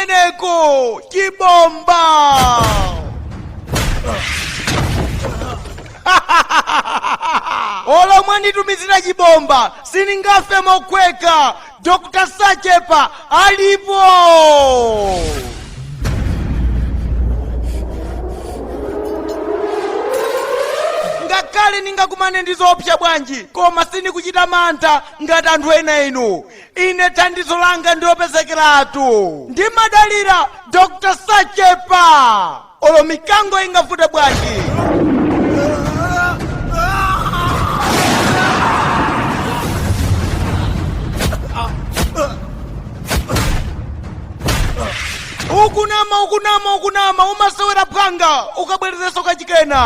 Kumeneko chibomba. Olo mwanditumizira chibomba, sindingafe mokhweka. Dr Sachepa alipo. Ngakhale ndingakumane ndi zoopsa bwanji, koma sindikuchita mantha ngati anthu ena inu. Ine thandizo langa ndilopezekeratu. Ndimadalira Dr Sachepa, olo mikango ingavute bwanji. Ukunama, ukunama, ukunama, umasewera phwanga, ukabwerezenso kachikena.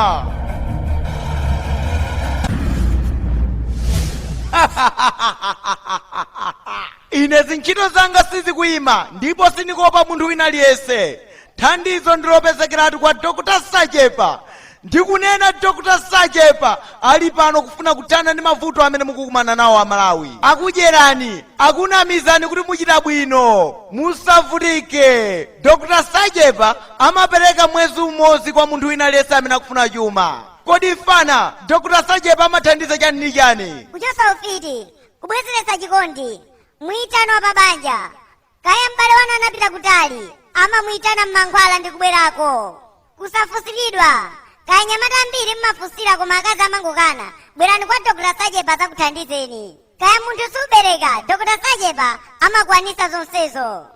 Ine zintchito zanga sizikuyima ndipo sindikuopa munthu wina aliyense. Thandizo ndilopezekeratu kwa Dr Sachepa. Ndikunena Dr Sachepa ali pano kufuna kuthana ndi mavuto amene mukukumana nawo Amalawi. Akudyerani, akunamizani kuti muchita bwino. Musavutike. Dr Sachepa amapereka mwezi umodzi kwa munthu wina aliyense amene akufuna chuma. Kodi fana, Dr Sachepa amathandiza chani ndi chani? Kuchotsa ufiti, kubwezeretsa chikondi, mwitano wa pabanja. Kaya m'bale wanu anapita kutali, amamuitana m'mankhwala ndi kubwerako. Kusafunsiridwa. Kaya anyamata ambiri mmafunsira koma akazi amangokana, bwerani kwa Dr Sachepa azakuthandizeni. Kaya munthu subereka, Dr Sachepa amakwanisa zonsezo.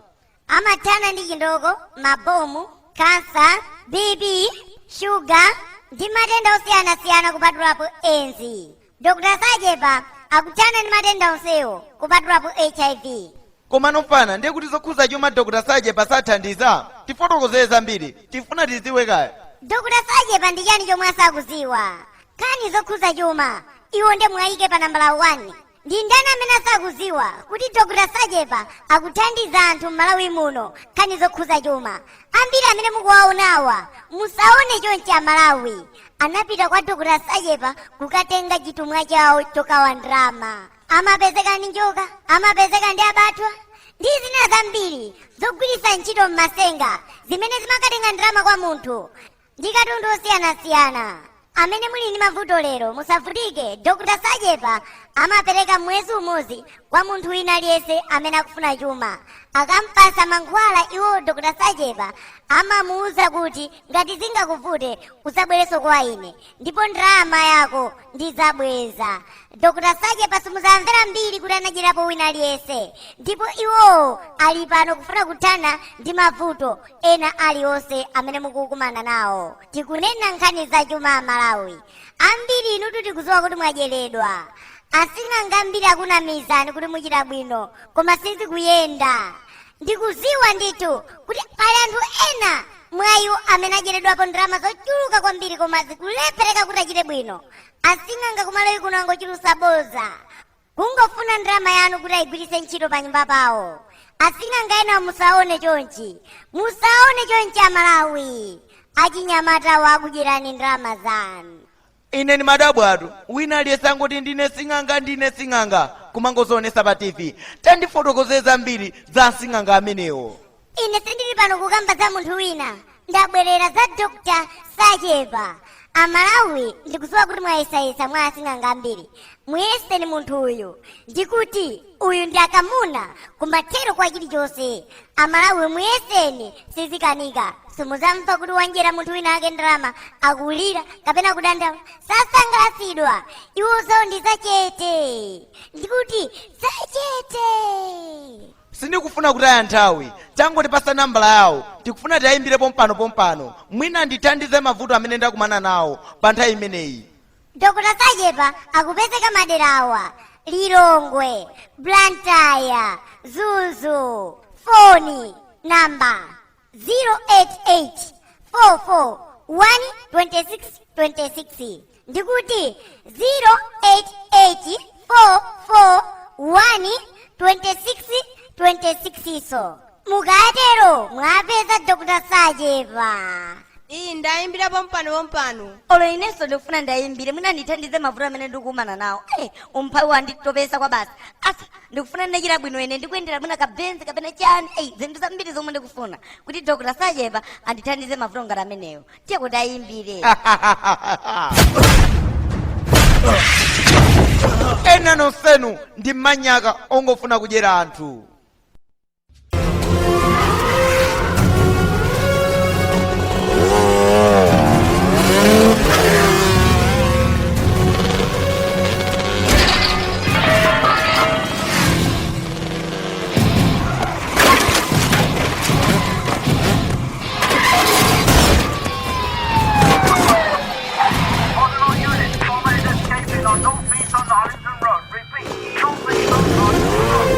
Amathana ndi chindoko, mabomu, kansa, BP, shuga ndi matenda osiyanasiyana kupatulapo Edzi. Dr Sachepa akuthana ndi matenda onsewo kupatulapo HIV. Komano mfana, ndiye kuti zokhuza chuma Dr Sachepa sathandiza? Tifotokozere zambiri, tifuna tiziwe kaya. Dr Sachepa ndi chani chomwe asakuziwa? Nkhani zokhuza chuma iwo nde muwayike pa nambala 1. Ndi ndani amene asakuziwa kuti Dr Sachepa akuthandiza anthu m'Malawi muno nkhani zokhuza chuma? Ambiri amene mukuwaonawa musaone chonchi aMalawi anapita kwa Dr Sachepa kukatenga chitumwa chawo chokawa ndalama. Amapezeka ndi njoka, amapezeka ndi abathwa ndi zina zambiri zogwiritsa ntchito m'masenga zimene zimakatenga ndalama kwa munthu ndi katundu osiyanasiyana. Amene muli ndi mavuto lero musavutike, Dr Sachepa amapereka mwezi umodzi kwa munthu wina aliyense amene akufuna chuma. Akampasa mankhwala iwo Dr Sachepa amamuuza kuti ngati zingakuvute uzabwerenso kwa ine ndipo ndalama yako ndidzabweza. Dr Sachepa simudzamvera mbiri kuti anadyerapo wina aliyense ndipo iwowo ali pano kufuna kuthana ndi mavuto ena alionse amene mukukumana nawo. Tikunena nkhani za chuma Amalawi ambiri inutu tikudziwa kuti mwadyeredwa. Asing'anga ambiri akunamizani kuti muchita bwino koma sizikuyenda. Ndikudziwa ndithu kuti pali anthu ena mwa iwo amene adyeredwapo ndalama zochuluka kwambiri koma zikulephereka kuti achite bwino. Asing'anga ku Malawi kuno angochulutsa boza. Kungofuna ndalama yanu kuti ayigwiritse ntchito pa nyumba pawo. Asing'anga ena musaone chonchi. Musaone chonchi Amalawi. Achinyamatawa akudyerani ndalama zanu. Ine ndimadabwatu, wina aliyense angoti ndine sing'anga, ndine sing'anga, kumangozionesa pa TV. Tandifotokozere zambiri za asing'anga amenewo. Ine sindili pano kukamba za munthu wina, ndabwerera za Dr Sachepa. Amalawi ndikudziwa kuti mwayesayesa mwa asing'anga ambiri. Muyeseni munthu uyu. Ndikuti uyu ndi akamuna kumathero kwa chilichonse. Amalawi muyeseni sizikanika. Simudzamva kuti wandyera munthu wina ake ndalama akulira kapena kudandaula. Sasangalatsidwa. Iwo zawo ndi zachete. Ndikuti zachete. Sindikufuna kutaya nthawi, tangotipasa nambala yawo, tikufuna tiayimbire pompano pompano, mwina andithandize mavuto amene ndakumana nawo pa nthawi imeneyi. Dr Sachepa akupezeka madera awa, Lilongwe, Blantyre, Mzuzu. Foni namba 088 44 1 26 26 ndikuti 088 44 1 26 26 so mukatero mwapeza Dr Sachepa. Iyi ndayimbira pompano pompano. Olo inenso ndikufuna ndayimbire, mwina ndithandize mavuto amene ndikukumana nawo. Umphawi wanditopesa kwa basi. Asa ndikufuna ndachita bwino ine, ndikuyendera mwina kabenzi kapena chani. Zinthu zambiri zomwe ndikufuna kuti Dr. Sachepa andithandize mavuto ngati amenewo. Tiye kuti ayimbire. Ena nonsenu ndi manyaka ongofuna kudyera anthu. All units, bomber is escaping on northeast on Arlington Road. Repeat, northeast on Arlington Road.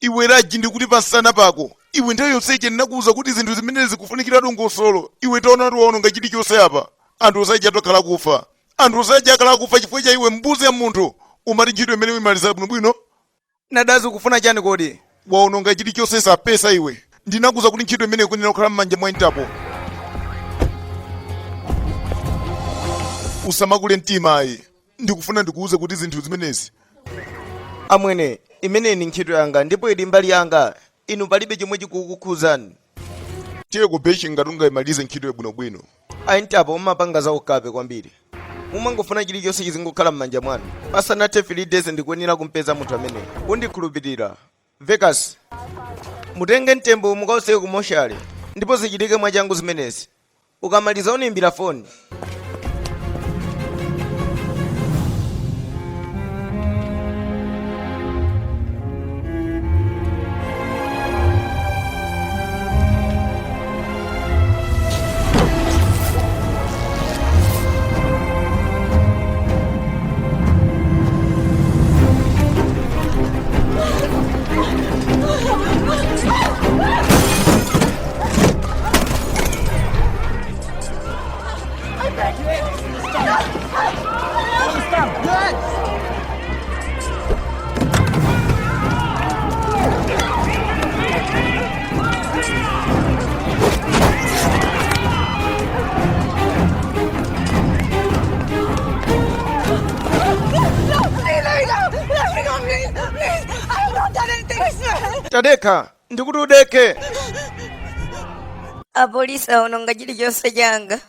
Iwe Raji, ndikuti pansana pako iwe, nthawi yonseyi ndinakuwuza kuti zinthu zimene zikufunikira dongosolo. Iwe taona, tiwaononga chilichonse apa. Anthu osaja akhala kufa, anthu osaja akhala kufa chifukwa cha iwe, mbuzi ya munthu. Umati ntchito imene imaliza bwinobwino. Nadazi, ukufuna chani kodi? Waononga chilichonse, sapesa iwe. Ndinakuwuza kuti ntchito imene ikuyenera kukhala m'manja mwa Interpol. Usamakule mtima ayi, ndikufuna ndikuwuze kuti zinthu zimenezi Amwene, imeneyi ni ntchito yanga ndipo ili mbali yanga. Inu palibe chomwe chikukukhuzani. Tiye ku beach ngati ungayimalize ntchito bwinobwino. A Interpol, mumapanga za ukape kwambiri. Mumangofuna chilichonse chizingokhala m'manja mwanu. Pasanathe 3 days ndikuyenera kumpeza munthu ameneyo. Undikhulupirira Vekas, mutenge mtembo mukauseke ku moshale ndipo zichitike mwachangu zimenezi. Ukamaliza uniimbira foni. Please, let me go, please, please. I have not done anything, I swear. Tadekha, ndikuti udekhe. Apolisi aononga chilichonse changa.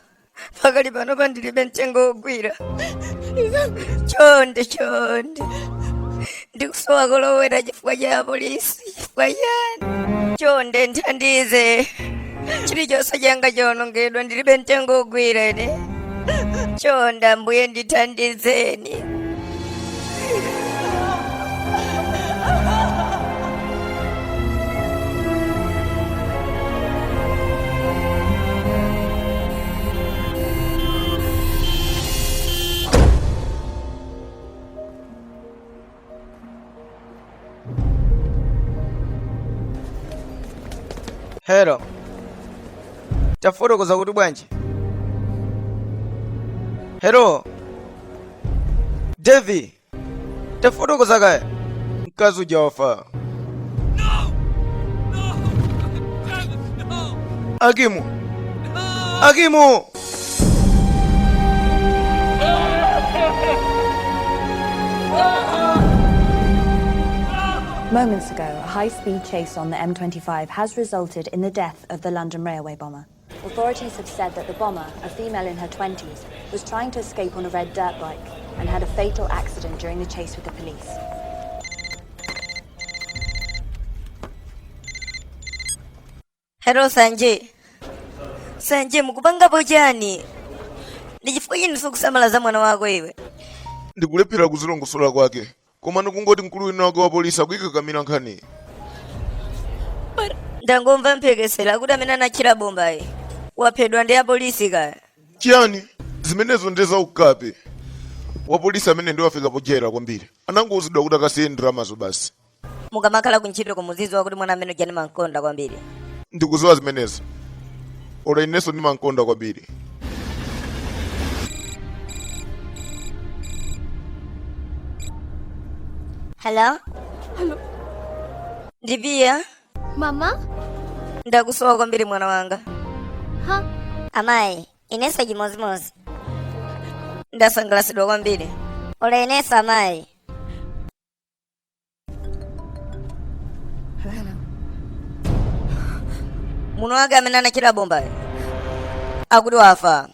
Pakali pano pandilibe mtengo wogwira. Chonde, chonde, ndikusowa kolowera chifukwa cha apolisi. Chifukwa chani? Chonde, nthandize. Chilichonse changa chawonongedwa, ndilibe mtengo ogwira ine. Chonde Ambuye ndithandizeni. Hello. Tafotokoza kuti bwanji? Hello. Devi. Tafotokoza kaya. Mkazi uja wafa. Akimu. Akimu. Moments ago, a high-speed chase on the M25 has resulted in the death of the London railway bomber. Authorities have said that the bomber, a female in her 20s, was trying to escape on a red dirt bike and had a fatal accident during the chase with the police. Hello Sanjay. Sanjay mukupangapo chani? Ndi chifukwa chani sukusamala za mwana wako iwe? Ndikulephera kuzilongosola kwake, koma ndikungoti mkulu wina wake wa polisi akuyikakamira nkhaniyi. Ndangomva mphekesera kuti amene anatchera bombayi waphedwa ndi apolisi kaya. Chiyani? Zimenezo ndi zaukape. Wapolisi amene ndiye wafika pojaira kwambiri. Anangouzidwa kuti akasiye ndalamazo basi. Mukamakhala kuntchito muzidziwa kuti mwana amene uja ndimamkonda kwambiri. Ndikudziwa zimenezo. Olo inenso ndimamkonda kwambiri. Hello? Hello. Ndi Piya? Mama? Ndakusowa kwambiri mwana wanga. Ha? Amayi, inenso chimodzimodzi. Ndasangalatsidwa kwambiri. Olo inenso amayi. Mwini wake amene anatchera bombayo akuti wafa.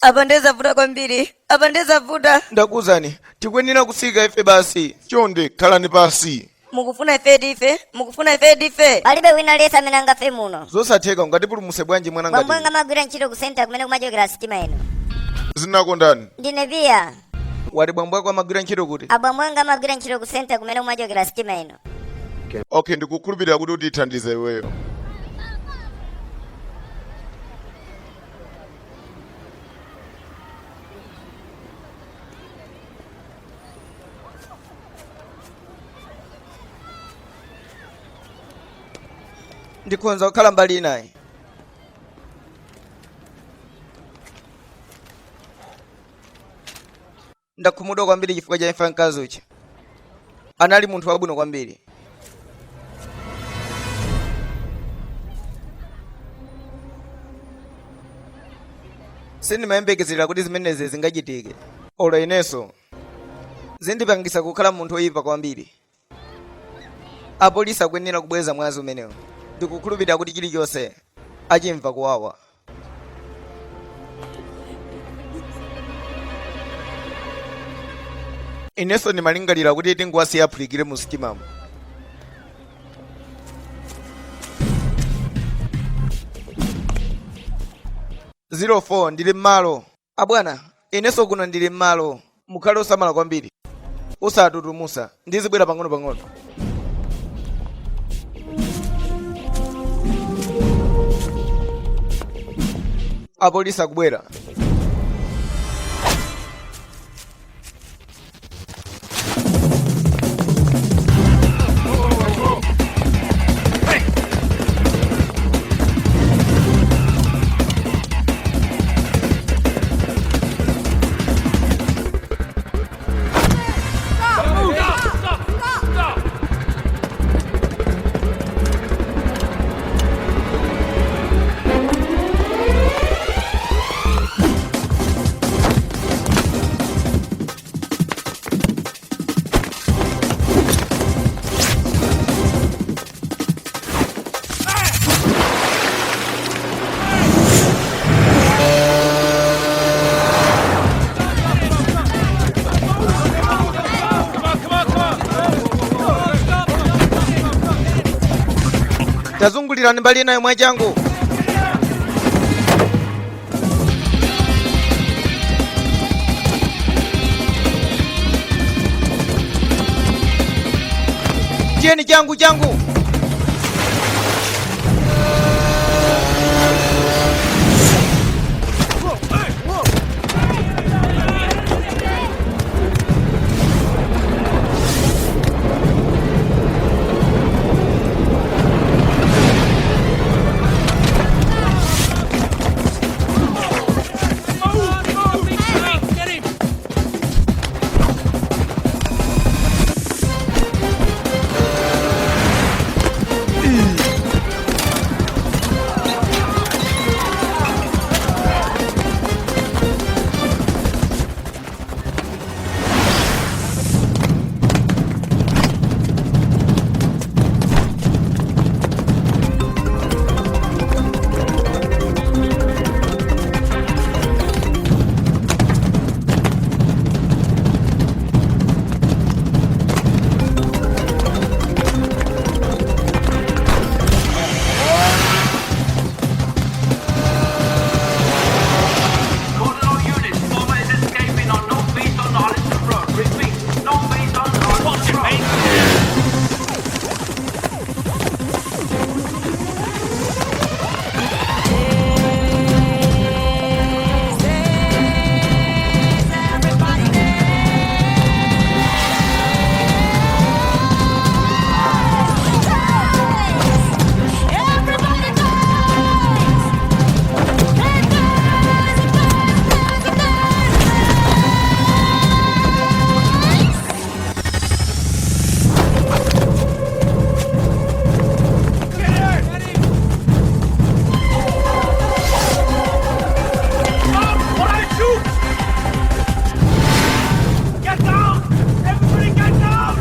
Apa ndiye zavuta kwambiri, apa ndiye zavuta. Ndakuuzani, tikuyenera kutsika ife basi. Chonde, khalani pansi. Mukufuna ife tife? Mukufuna ife tife? Palibe wina aliyense amene angafe muno. Zosatheka, ungatipulumutse bwanji mwana ngati Bambo anga iwe? amagwira ntchito ku senta kumene kumachokera sitima ino. Dzina lako ndani? Ndine Piya. Wati bambo ako amagwira ntchito kuti? Abambo anga amagwira ntchito ku senta kumene kumachokera sitima ino. Okay, ndikukhulupirira kuti utithandiza iweyo. Ndikhonza kukhala mbali inayi. Ndakhumudwa kwambiri chifukwa cha imfa ya mkazi uja. Anali munthu wabwino kwambiri. Sindimayembekezera kuti zimenezi zingachitike. Olo inenso. Zindipangisa kukhala munthu woyipa kwambiri. Apolisi akuyenera kubweza mwazi umenewo. Ndikukhulupirira kuti chilichonse achimva kuwawa. Inenso ndimalingalira kuti tingowasiya aphulikire mu sitimamo. 04 ndili m'malo. Abwana, inenso kuno ndili m'malo. Mukhale osamala kwambiri. Osatutumusa. Ndizibwera pang'ono-pang'ono. Apolisi akubwera. Tazungulirani mbali inayo mwachangu. Tiyeni changu changu. Calling all units, bomber is escaping on northeast on Arlington Road. Repeat, northeast on Arlington Road. Get down! Everybody get down!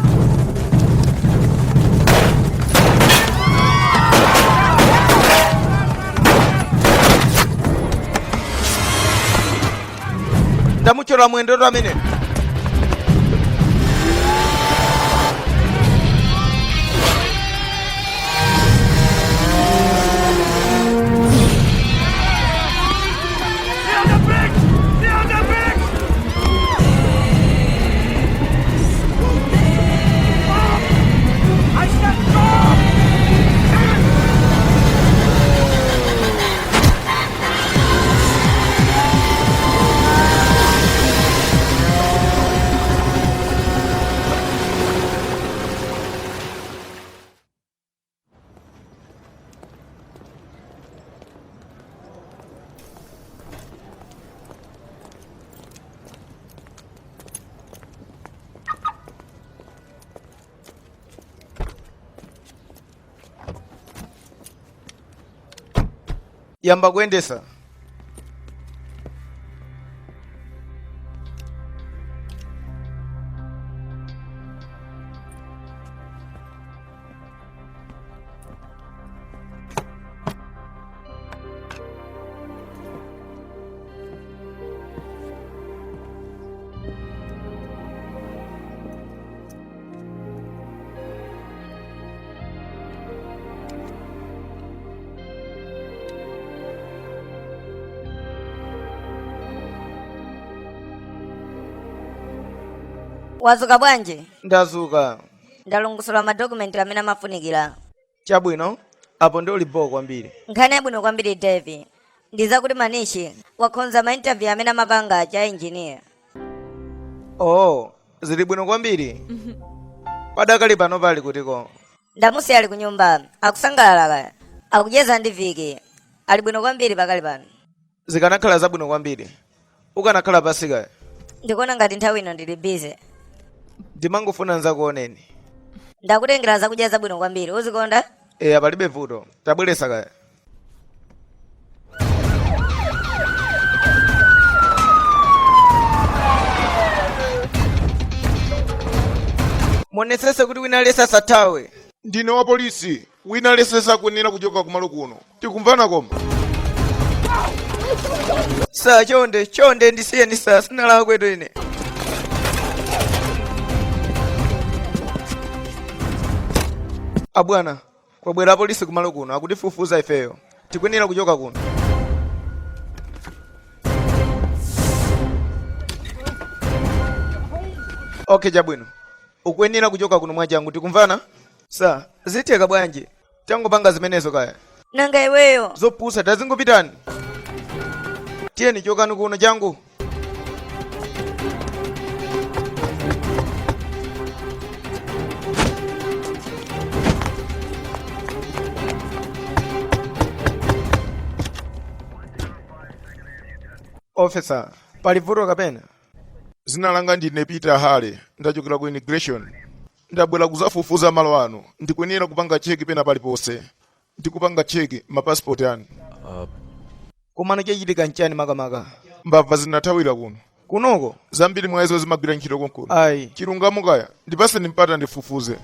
Ndamuchola mwendoto amene. Near the bridge! Near the bridge! I said stop! Yamba kuyendesa. Wazuka bwanji? Ndazuka. Ndalongosola madokumenti amene amafunikira. Chabwino, apo ndi ulibowa kwambiri. Nkhani yabwino kwambiri Devi, ndi zakuti Manishi wakhonza ma interview amene amapanga cha engineer. Oh, zili bwino kwambiri. Padakali pano pali kutiko? Ndamusiya ali kunyumba, akusangalala kaya, akucheza ndi Viki, ali bwino kwambiri pakali pano. Zikanakhala zabwino kwambiri ukanakhala pasi kaya. Ndikuona ngati nthawi ino ndili busy. Ndimangofuna nzakuoneni. Ndakutengera zakudya zabwino kwambiri, uzikonda? Eya, palibe vuto, tabweresa kaya. Muonesese kuti wina aliyense asathawe. Ndine wa polisi, wina aliyense sakuyenera kuchoka kumalo kuno, tikumvana koma? Sir, chonde chonde ndisiyeni sir, sinalakwetu ine. Abwana, kwabwera apolisi kumalo kuno, akutifufuza ifeyo, tikuyenera kuchoka kuno. Okay, chabwino, ukuyenera kuchoka kuno mwachangu, tikumvana? Sa zitheka bwanji? Tangopanga zimenezo kaya. Nanga iweyo? Zopusa, tazingopitani. Tiyeni chokani kuno changu. Officer, pali vuto kapena? Zina langa ndine Peter Hale, ndachokera ku immigration. Ndabwera kuzafufuza malo ano. Ndikuyenera kupanga check pena paliponse. Ndikupanga check mapasipoti anu. Komano chachitika nchani makamaka? Mbava zinathawira kuno. Kunoko? Zambiri mwa izo zimagwira ntchito konkuno. Ayi. Chilungamo kaya, ndipaseni mpata ndifufuze.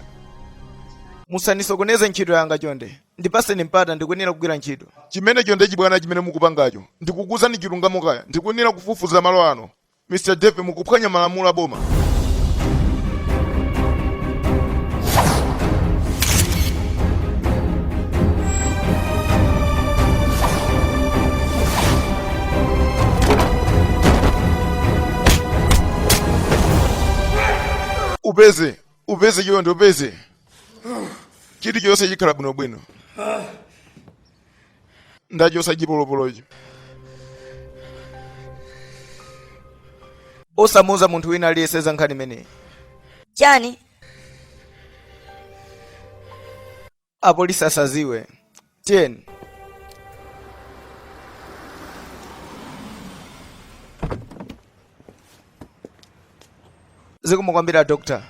Musanisokoneze ntchito yanga chonde. Ndipaseni mpata, ndikuyenera kugwira ntchito. Chimenecho ndiye chibwana chimene mukupangacho. Ndikukuuzani chilungamo kaya, ndikuyenera kufufuza malo ano. Mr. Dave, mukuphwanya malamulo a boma. Upeze, upeze chonde, upeze. Chilichonse chikhala bwinobwino. Ndachosa chipolopolocho. Osamuuza munthu wina aliyense za nkhani imeneyi. Chani? Apolisi asaziwe. Tiyeni. Zikomo kwambiri a doctor.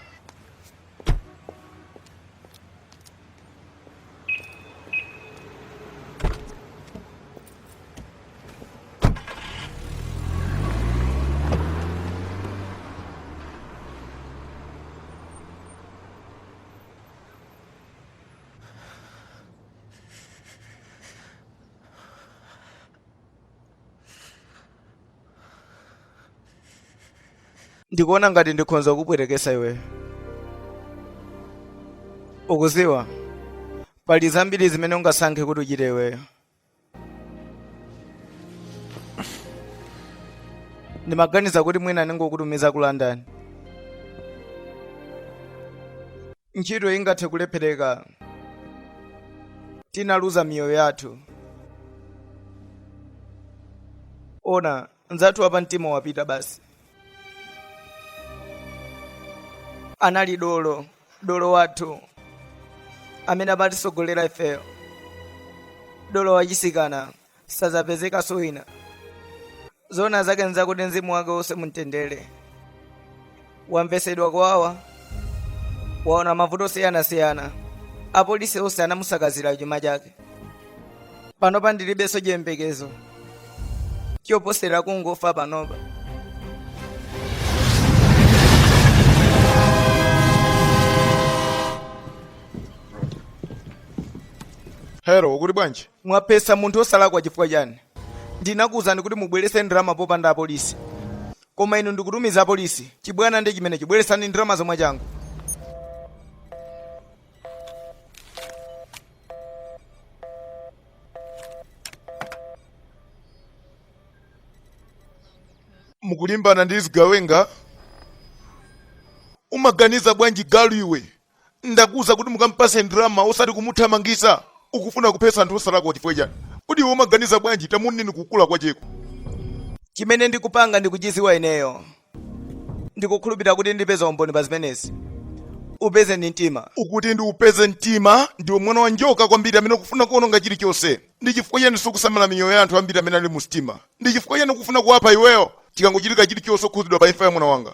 Ndikuona ngati ndikhonza kukupwetekesa iweyo. Ukuziwa, pali zambiri zimene ungasankhe kuti uchite iweyo. Ndimaganiza kuti mwina ndingokutumiza ku London. Ntchito ingathe kulephereka, tinaluza miyoyo yathu. Ona, nzathu wapa mtima wapita basi. Anali dolo, dolo wathu amene amatisogolera ifeyo, dolo wachisikana, sazapezekanso wina. Zoona zake nzakuti mzimu wake uuse mumtendere. Wamvesedwa kuwawa, waona mavuto osiyanasiyana. Apolisi onse anamusakazira chuma chake. Panopa ndilibenso chiyembekezo choposera kungofa panopa. Hello, ukuti bwanji? Mwaphetsa munthu osalakwa chifukwa chani? Ndinakuwuzani kuti mubweretse ndalama popanda apolisi, koma inu ndikutumiza apolisi. Chibwana ndi chimenecho. Bweretsani ndalama zomwe changu. Mukulimbana ndi zigawenga? Umaganiza bwanji galu iwe? Ndakuuza kuti mukampase ndalama osati kumuthamangisa. Ukufuna kuphetsa anthu osalakwa chifukwa chani? Kodi iwe umaganiza bwanji? Tamuoneni kukula kwacheko. Chimene ndikupanga ndikuchiziwa ineyo. Ndikukhulupirira kuti ndipeza umboni pa zimenezi. Upeze ndi mtima. Ukuti ndiupeze mtima? Ndiwe mwana wa njoka kwambiri amene ukufuna kuononga chilichonse. Ndi chifukwa chani sukusamala miyoyo ya anthu ambiri amene ali mu sitima? Ndi chifukwa chani ukufuna kuwapha iweyo? Chikangochitika chilichonse ukhudzidwa pa imfa ya mwana wanga.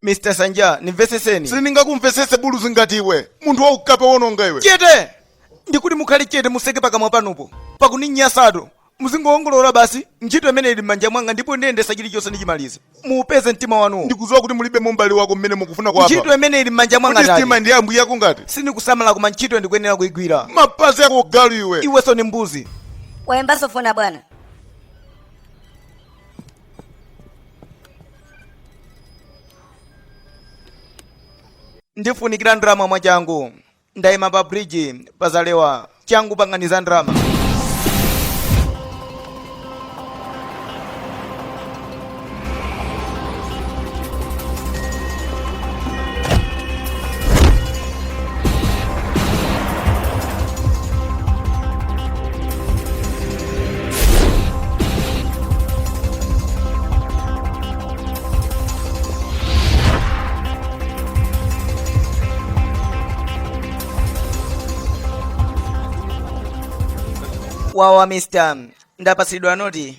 Mr. Sanja, nimveseseni. Sindingakumvesese buluzi ngati iwe, munthu waukape wononga iwe. Chete! Ndikuti mukhale chete, museke pakamwa panupo. Pakuninyasatu. Muzingowongolora basi, ntchito imene ili m'manja mwanga ndipo ndiyendesa chilichonse ndichimaliza. Muupeze mtima wanuwo. Ndikudziwa kuti mulibe m'bale wako mmene mukufuna kuwapha. Ntchito imene ili m'manja mwanga Kuti ndati. sitima ndi ya ambuye ako ngati? Sindikusamala koma ntchito ndikuyenera kuigwira. Mapazi ako galu iwe. Iwenso ni mbuzi. Wayimbanso foni bwana. Ndifunikira ndalama mwachangu. Ndayima pa bridge pazalewa. Changu pangani za ndalama. Wawa mister, ndapasidwa noti.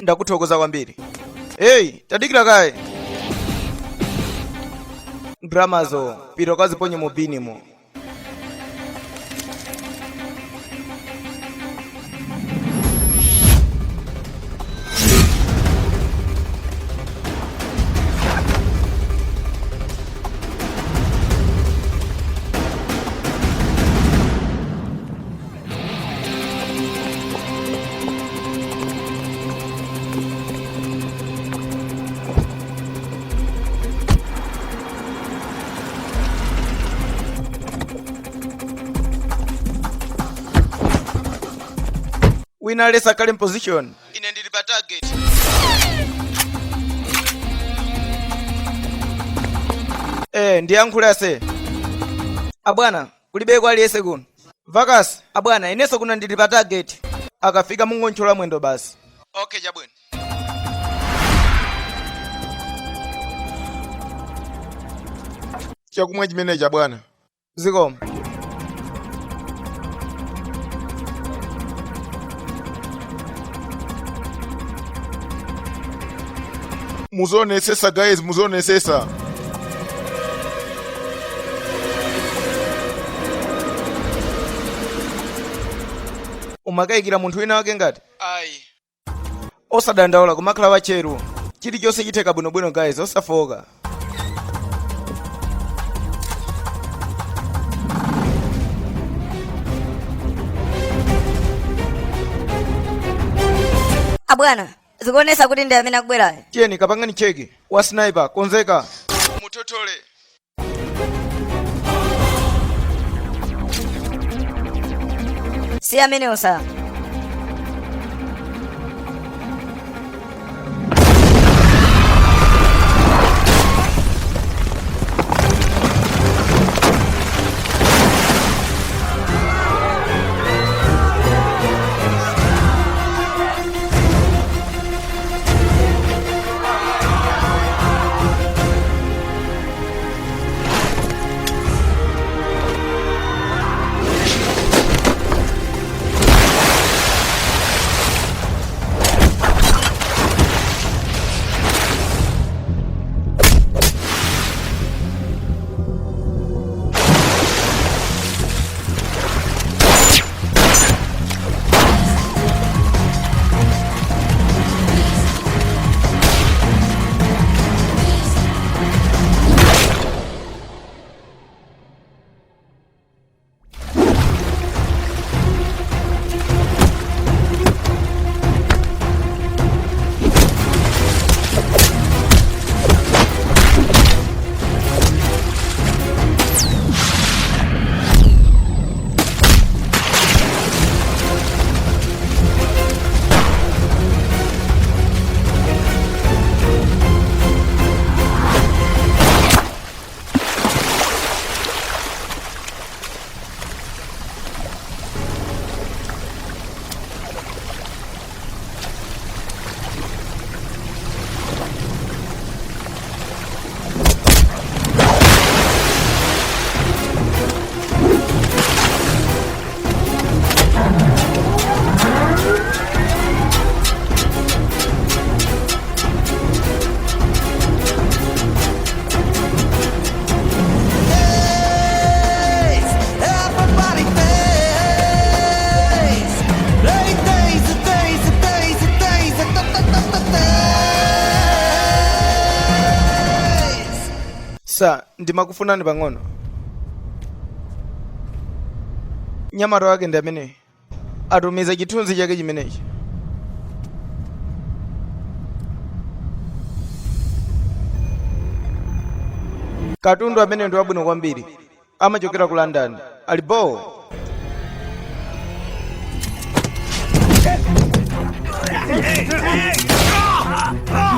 Ndakuthokoza kwambiri. Hey, tadikira kaye. Ndalamazo pita ukaziponye mu binimo. Wina aliyense akhale m'position. Ine ndili pa target. Eh, ndiyankhule ase. Abwana, kulibeko aliyense kuno. Vakas, abwana, inenso kuno ndili pa target. Akafika mungontchola mwendo basi. Okay, chabwino. Chakumwa chimenechi abwana. Zikomo. Muzionesesa guys, muzionesesa. Umakayikira munthu wina wake ngati? Ayi. Osadandaula, kumakhala watcheru. Chilichonse chitheka bwinobwino guys, osafooka. Abwana, zikuonesa kuti ndi amene akubwerayo. Tiyeni kapangani cheki. Wa sniper, konzeka. Mutotole. Si amenewo sir. Sir, ndimakufunani pang'ono. Mnyamata wake ndi amene atumiza chithunzi chake chimenechi. Katundu amene ndi wabwino kwambiri amachokera ku London. Ali bo.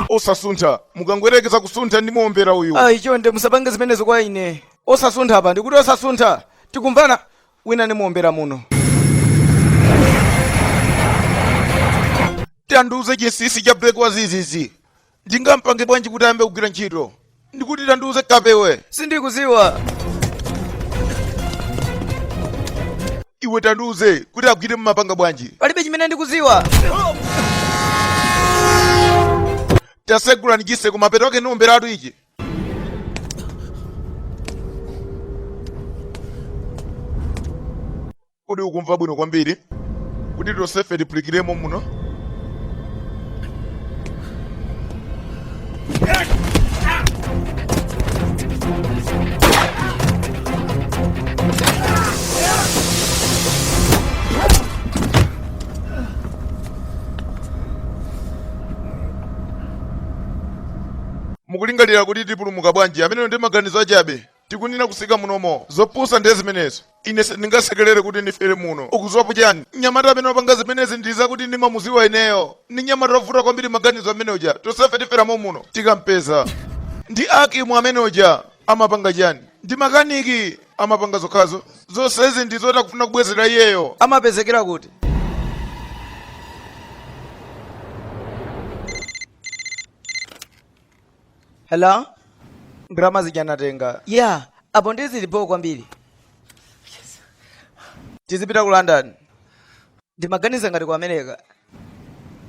Osasuntha, mukangoyerekeza kusuntha ndimuombera uyu. Ayi chonde musapange zimenezo kwa ine. Osasuntha apa, ndikuti osasuntha. Tikumvana? Wina ndimuombera muno. Tandiuze chinsinsi cha breki wa zizizi. Ndingampange bwanji kuti ayambe kugwira ntchito? Ndikuti tandiuze kapewe. Sindikuziwa. Iwe tandiuze kuti agwire mumapanga bwanji? Palibe chimene ndikuziwa. Tasegulani chiseko, mapeto ake niomberatu ichi. Kodi ukumva bwino kwambiri kuti tonsefe tiphulikiremo muno? Mukulingalira kuti tipulumuka bwanji? Ameneyo ndi maganizo achabe. Tikunena kusika munomo. Zopusa ndiye zimenezo. Ine sindingasekelere kuti ndifere muno. Ukuziwapo chani? Mnyamata amene wapanga zimenezi ndi zakuti ndimamuziwa ineyo. Ndi mnyamata wovuta kwambiri maganizo amene uja. Tonsefe tiferamo muno. Tikampeza. Ndi Akimu amene uja. Amapanga chani? Ndi makaniki. Amapanga zokhazo. Zonsezi ndi zoti akufuna kubwezera iyeyo. Amapezekera kuti? Hello? Ndalama zija natenga. Yeah, apo ndiye zilipo kwambiri. Tizipita ku London. Ndimaganiza ngati ku America.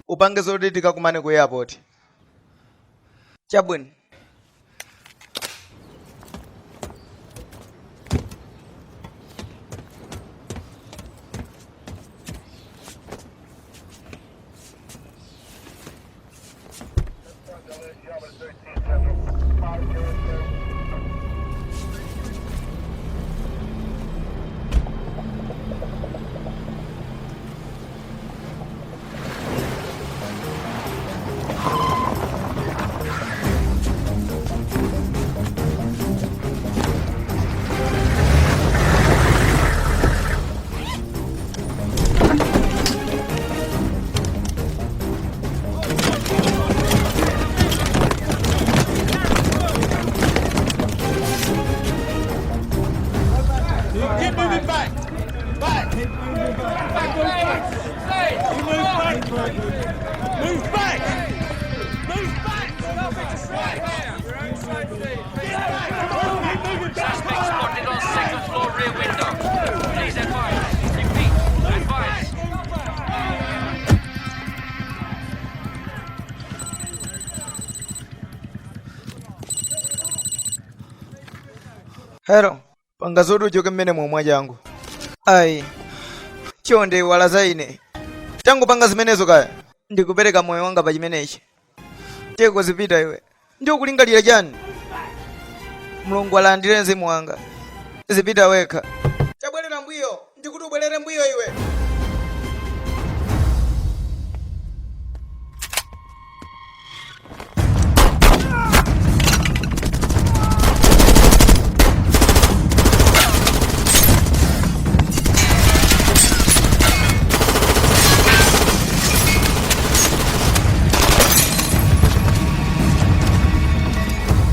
Upange zoti tikakumane ku airport. Chabwino. Suspect spotted on second floor rear window. Please advise. Repeat, advise. Hello. Panga zoti uchoke mmenemo mwachangu. Ayi. Chonde iwala za ine. Tangopanga zimenezo kaya. Ndikupereka moyo wanga pa chimenechi. Teko zipita iwe. Ndiye ukulingalira chani? Mulungu alandire mzimu wanga. Zipita wekha. Tabwerera mbuyo. Ndikuti ubwerere mbuyo iwe.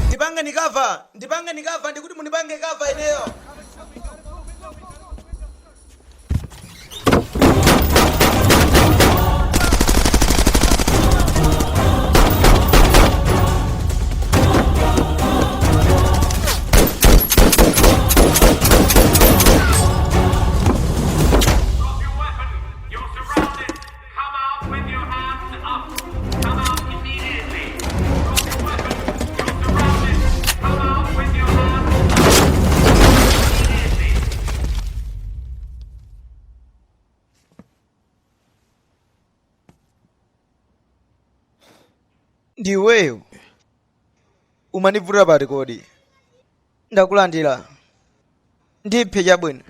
Ndipangeni cover, ndipangeni cover, ndikuti mundipange cover ineyo. Drop your weapon. You're surrounded. Come out with your hands up. Come out immediately. Drop your weapon. You're surrounded. Come out with your hands up. Immediately. Ndiweyo umanivuta pati kodi? Ndakulandira. Ndiphe chabwino.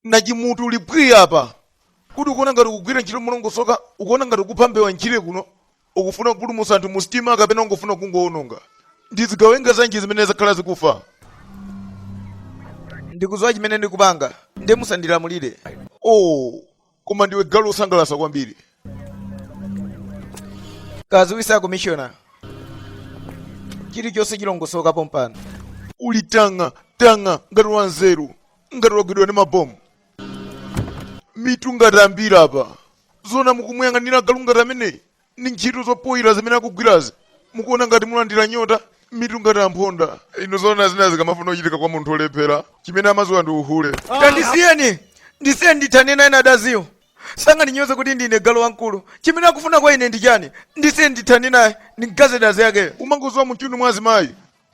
Na chimutu uli bwii apa kuti ukuona ngati ukugwira ntchito molongosoka? Ukuona ngati ukupha mbewa ntchire kuno? Ukufuna kupulumutsa anthu mu sitima kapena ungofuna kungowononga? Ndi zigawenga zanji zimene zakhala zikufa? Ndikudziwa chimene ndikupanga, ndiye musandilamulire. Oh, koma ndiwe galu wosangalatsa kwambiri. Kadziwitse komishona, chilichonse chilongosoka pompano. Uli tang'a tang'a ngati wanzeru, ngati wagwidwa ndi mabomu. Mitu ngati ambiri apa. Zona mukumuyang'anira galu ngati ameneyi ndi ntchito zopoyira zimene akugwirazi? Mukuona ngati mulandira nyota? Mitu ngati amphonda. Inu zona zina zikamafuna kuchitika kwa munthu olephera, chimene amadziwa ndi uhule. Tandisiyeni, ndisiyeni ndithane naye nadaziyo. Sangandinyoze kuti ndine galu wamkulu. Chimene akufuna kwa ine ndi chani? Ndisiyeni ndithane naye, ndingaze dazi yakeyo. Umangodziwa mchunu mwa azimayi.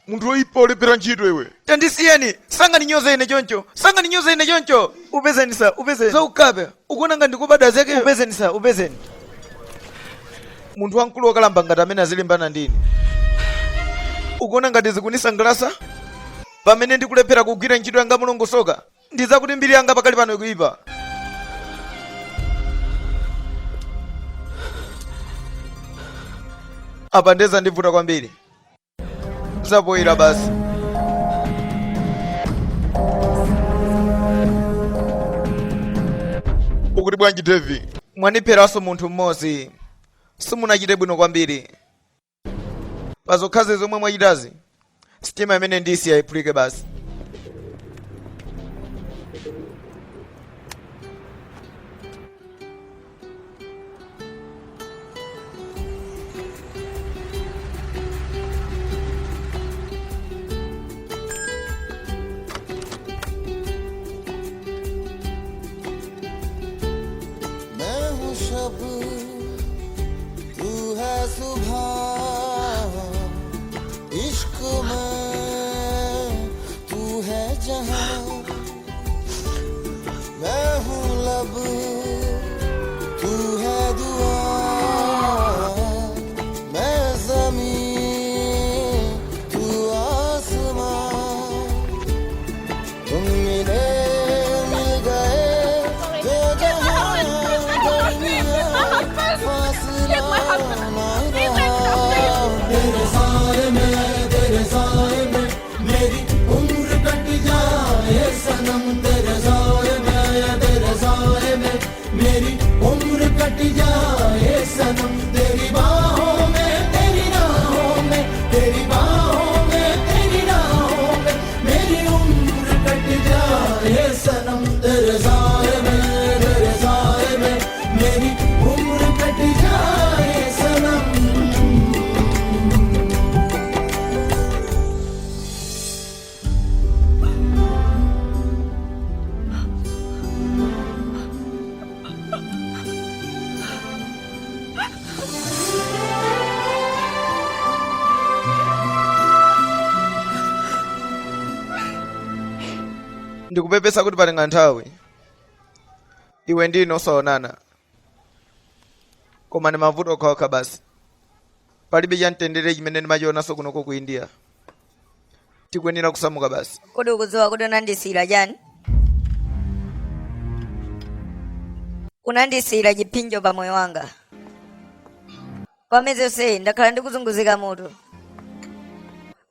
Munthu woyipa, olephera ntchito iwe. Tandisiyeni, sangandinyoze ine choncho, sangandinyoze ine choncho. Upezeni sa, upezeni. Zaukape, ukuona ngati ndikuopa dazi yakeyo? Upezeni sa, upezeni. Munthu wamkulu wokalamba ngati amene azilimbana ndine. Ukuona ngati zikunisangalatsa? Pamene ndikulephera kugwira ntchito yanga molongosoka, ndizakuti mbiri yanga pakali pano ikuipa. Apa nde zandivuta kwambiri. Zapoyira basi. Ukuti bwanji, Devi? Mwanipheranso munthu mmodzi. Simunachite bwino kwambiri pa zokhazi zomwe mwachitazi. Sitima imene ndisiya iphulike basi. मैं हूँ शब, तू है सुबह, इश्क में तू है जहां, मैं हूँ लब, तू है दुआ, मैं जमीन, तू आसमां, तुम मिले मिल गए तो जहां दरमियां फासला ना रहा। तेरे साए में, तेरे साए में मेरी उम्र कट जाए सनम, तेरे साए में, तेरे साए में मेरी उम्र कट जाए सनम, तेरी बाहों में, तेरी राहों में, तेरी बाहों में, तेरी राहों में मेरी उम्र कट जाए सनम, तेरे साए में, तेरे साए में मेरी उम्र कट जाए सनम। Ndikupepesa kuti patenga nthawi iwe ndi ine osaonana, koma ndi mavuto okhaokha basi. Palibe chamtendere chimene ndimachionanso kunoko ku India. Tikuyenera kusamuka basi. Kodi ukudziwa kuti unandisiyira chani? Unandisiyira chipsinjo pa moyo wanga. Kwa miyezi yonseyi ndakhala ndikuzunguzika mutu.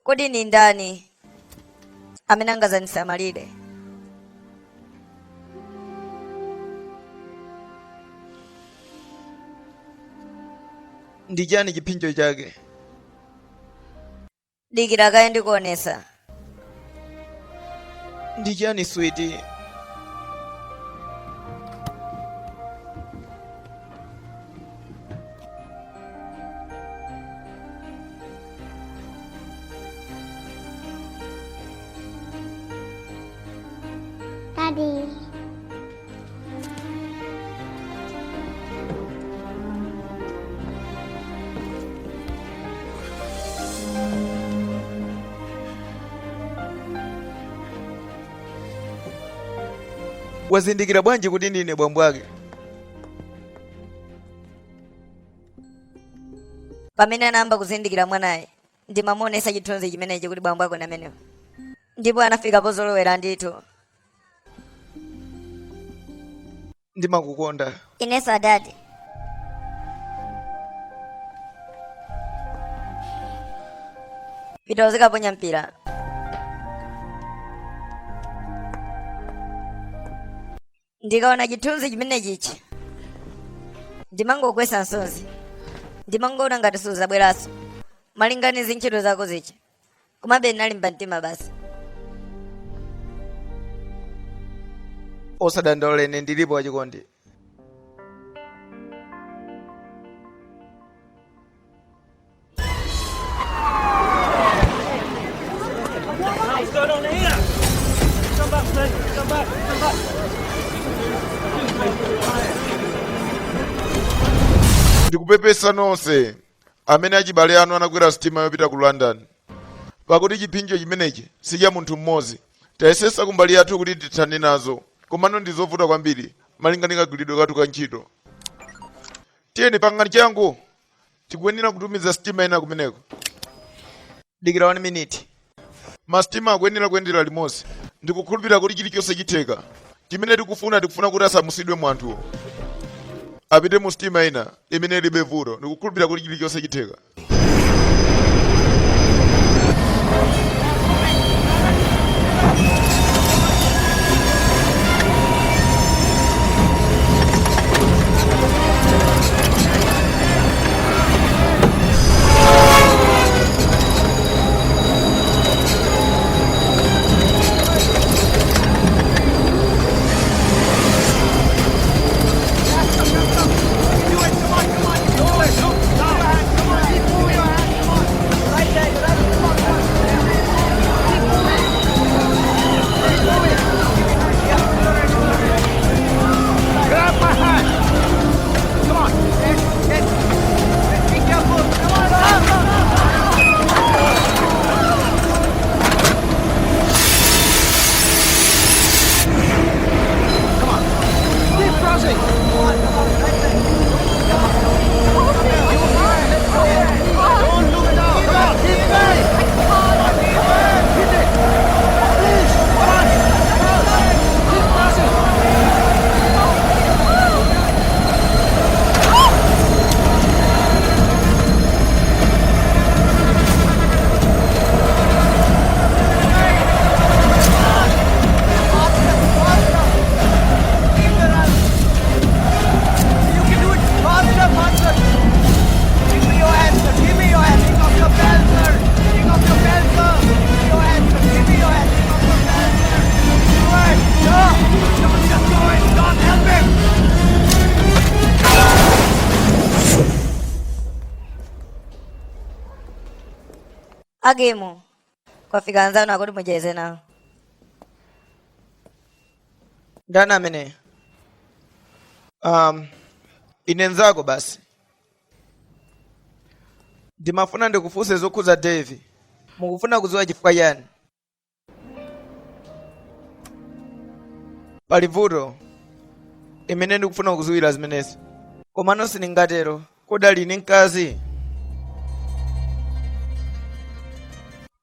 Kodi ni ndani amene angazandisamalire? Ndi chani chipsinjo chake? Dikira kaye ndikuonesa. Ndi chani, sweetie? Daddy. Wazindikira bwanji kuti ndine bambo ake? Pamene anayamba kuzindikira mwanayi, ndimamuonesa chithunzi chimenechi kuti bambo ako ndi amenewo, ndipo anafika pozolowera ndithu. Ndimakukonda. Inenso adadi. Pita uzikaponya mpira. Ndikaona chithunzi chimene chichi ndimangogwetsa msozi, ndimangoona ngati suzabweranso malinga ndi zintchito zako zija, komabe ndinalimba mtima basi. Osadandaula, ine ndilipo wachikondi. What's going on here? Come back, mate. Come back. Come back. Ndikupepesa nonse amene achibale anu anakwera sitima yopita ku London, pakuti chipsinjo chimenechi si cha munthu mmodzi. Tayesesa kumbali yathu kuti tithane nazo, komano ndi zovuta kwambiri malinga ndi kagwiridwe kathu ka ntchito. Tiyeni, pangani changu, tikuyenera kutumiza sitima ina kumeneko. Dikira 1 minute. Masitima akuyenera kuyendera limodzi. Ndikukhulupirira kuti chilichonse chitheka. Chimene tikufuna, tikufuna kuti asamutsidwe anthuwo apite mu sitima ina imene ilibe vuto. Ndikukhulupirira kuti chilichonse chitheka. Akimu, kwafika anzanu akuti mucheze nawo. Ndani amene? Ine nzako basi. Ndimafuna ndikufunse zokhudza Dave. Mukufuna kudziwa chifukwa chani? Pali vuto imene ndikufuna kudziwira zimenezi, komano sindingatero. Kodi ali ndi mkazi?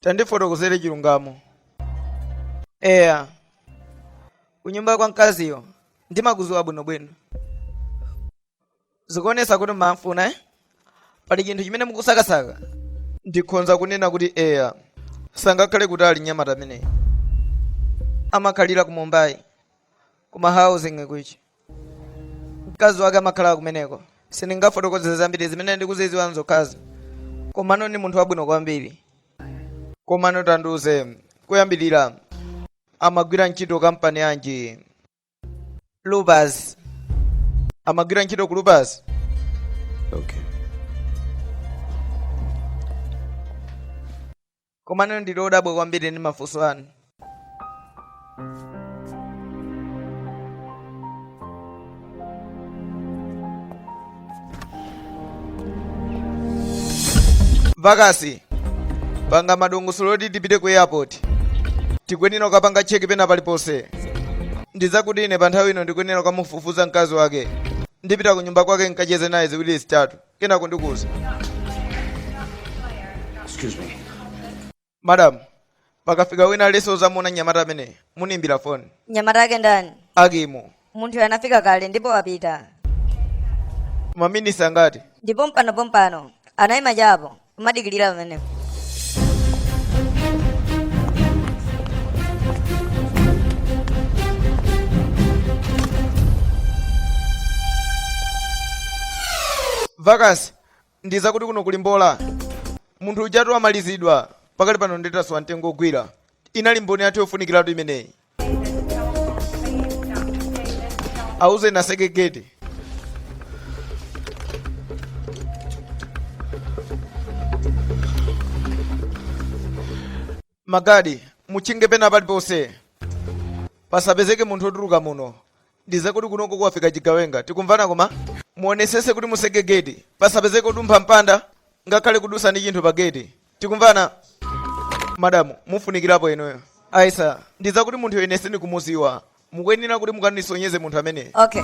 Tandifotokozere chilungamo. Eya, kunyumba kwa mkaziyo ndimakudziwa bwinobwino. Zikuonetsa kuti mumamfuna, eh? Pali chinthu chimene mukusakasaka? Ndikhonza kunena kuti eya. Sangakhale kutali mnyamata ameneyi. Amakhalira ku Mumbai, kuma housing kuchi. Mkazi wake amakhala kumeneko. Sindingafotokoze zambiri, zimene ndikuzidziwa nzokhazo. Komano ndi munthu wabwino kwambiri. Komano tandiuze, kuyambirira amagwira ntchito kampani yanji? Lupus. Amagwira ntchito ku Lupus? Okay. Komano ndili odabwa kwambiri ndi mafunso anu. Vakasi, panga madongosolo oti tipite ku airport. Tikuyenera kukapanga cheki pena paliponse. Ndizakuti ine pa nthawi ino ndikuyenera kukamufufuza mkazi wake. Ndipita ku nyumba kwake nkacheze naye ziwiri zitatu, kenako ndikuuza. Excuse me. Madam, pakafika wina aliyense ozamuona mnyamata amene, munimbira foni. Mnyamata ake ndani? Akimu. Munthu anafika kale ndipo wapita. Maminisi angati? Ndipo mpano pompano anayima chapo kumadikilira pamenepo. Vakasi, ndizakuti kuno kuli mbola. Munthu ujatu wamalizidwa. Pakali pano nditasowa mtengo ogwira. Inali mboni yathu yofunikiratu imeneyi. Auze atseke gate. Magadi, mutchinge pena paliponse. Pasapezeke munthu otuluka muno. Ndizakuti kunoko kwafika chigawenga. Tikumvana koma? Muonesese kuti mutseke gate. Pasapezeke odumpha mpanda, ngakhale kudusa ndi chinthu pa gate. Tikumvana? Madamu, mufunikirapo inuyo. Aisa, ndizakuti munthu ine sindikumuziwa. Mukuyenera kuti mukandisonyeze munthu ameneyo. Okay.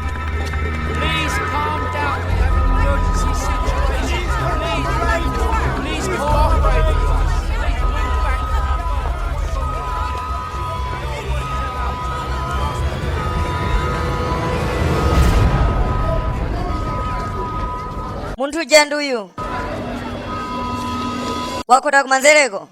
Please calm down. We have an emergency situation. Please, please cooperate with us. Please move back. Munthu uja ndi uyu wakhota kumanzereko.